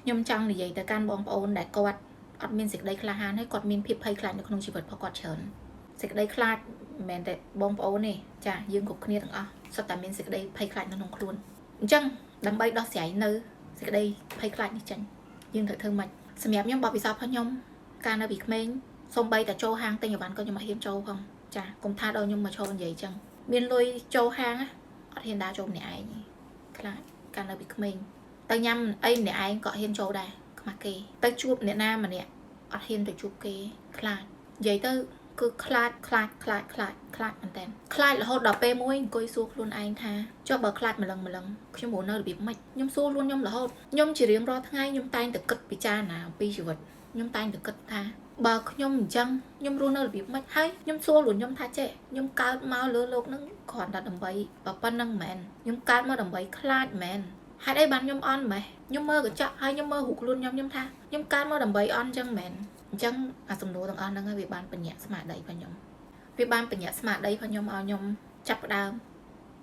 ខ្ញុំចង់និយាយទៅកាន់បងប្អូនដែលគាត់អត់មានសេចក្តីក្លាហានហើយគាត់មានភាពភ័យខ្លាចនៅក្នុងជីវិតរបស់គាត់ច្រើនសេចក្តីខ្លាចមិនមែនតែបងប្អូនទេចាយើងគ្រប់គ្នាទាំងអស់សុទ្ធតែមានសេចក្តីភ័យខ្លាចនៅក្នុងខ្លួនអញ្ចឹងដើម្បីដោះស្រាយនៅសេចក្តីភ័យខ្លាចនេះចេញយើងត្រូវធ្វើម៉េចសម្រាប់ខ្ញុំបទពិសោធន៍របស់ខ្ញុំកាលនៅពីក្មេងសូម្បីតែចូលហាងទិញអីវ៉ាន់ក៏ខ្ញុំអត់ហ៊ានចូលផងចាកុំថាដល់ខ្ញុំមកឈរនិយាយអញ្ចឹងមានលុយចូលហាងណាអត់ហ៊ានដើរចូលម្នាក់ឯងខ្លាចកាលនៅពីក្មេង ទៅញ៉ាំអីម្នាក់ឯងក៏ហ៊ានចូលដែរខ្មាស់គេទៅជួបអ្នកណាម្នាក់អត់ហ៊ានទៅជួបគេខ្លាចនិយាយទៅគឺខ្លាចខ្លាចខ្លាចខ្លាចខ្លាចមែនតើខ្លាចរហូតដល់ពេលមួយអង្គុយសួរខ្លួនឯងថាចុះបើខ្លាចម្លឹងម្លឹងខ្ញុំរស់នៅរបៀបម៉េចខ្ញុំសួរខ្លួនខ្ញុំរហូតខ្ញុំជារៀងរាល់ថ្ងៃខ្ញុំតែងតែគិតពិចារណាអំពីជីវិតខ្ញុំតែងតែគិតថាបើខ្ញុំអញ្ចឹងខ្ញុំរស់នៅរបៀបម៉េចហើយខ្ញុំសួរខ្លួនខ្ញុំថាចេះខ្ញុំកើតមកលើโลกហ្នឹងគ្រាន់តែដើម្បីប៉ុណ្្នឹងមែនខ្ញុំកើតមកដើម្បីខ្លាចមែន ហេតុអីបានខ្ញុំអន់ម៉េះខ្ញុំមើលកញ្ចក់ហើយខ្ញុំមើលរូបខ្លួនខ្ញុំខ្ញុំថាខ្ញុំកើតមកដើម្បីអន់ចឹងមែនអញ្ចឹងអាសំណួរទាំងអស់ហ្នឹងហើយវាបានបញ្ញត្តិស្មារតីរបស់ខ្ញុំវាបានបញ្ញត្តិស្មារតីរបស់ខ្ញុំឲ្យខ្ញុំចាប់ផ្ដើម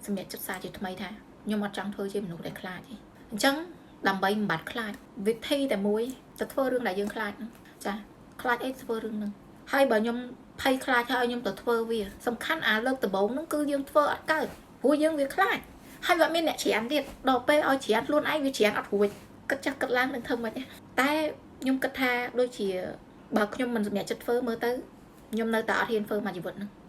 សម្រាប់ចិត្តសារជាថ្មីថាខ្ញុំអត់ចង់ធ្វើជាមនុស្សដែលខ្លាចទេអញ្ចឹងដើម្បីបំបត្តិខ្លាចវិធីតែមួយទៅធ្វើរឿងដែលយើងខ្លាចហ្នឹងចាខ្លាចអីធ្វើរឿងហ្នឹងហើយបើខ្ញុំភ័យខ្លាចហើយឲ្យខ្ញុំទៅធ្វើវាសំខាន់អាលើកដំបូងហ្នឹងគឺយើងធ្វើអត់កើតព្រោះយើងវាខ្លាច ហើយវាអត់មានអ្នកច្រានទៀតដល់ពេលឲ្យច្រានខ្លួនឯងវាច្រានអត់រួចគិតចាស់គិតឡើងនឹងធ្វើម៉េចតែខ្ញុំគិតថាដូចជាបើខ្ញុំមិនសម្រេចចិត្តធ្វើមើលទៅខ្ញុំនៅតែអត់ហ៊ានធ្វើមួយជីវិតហ្នឹង។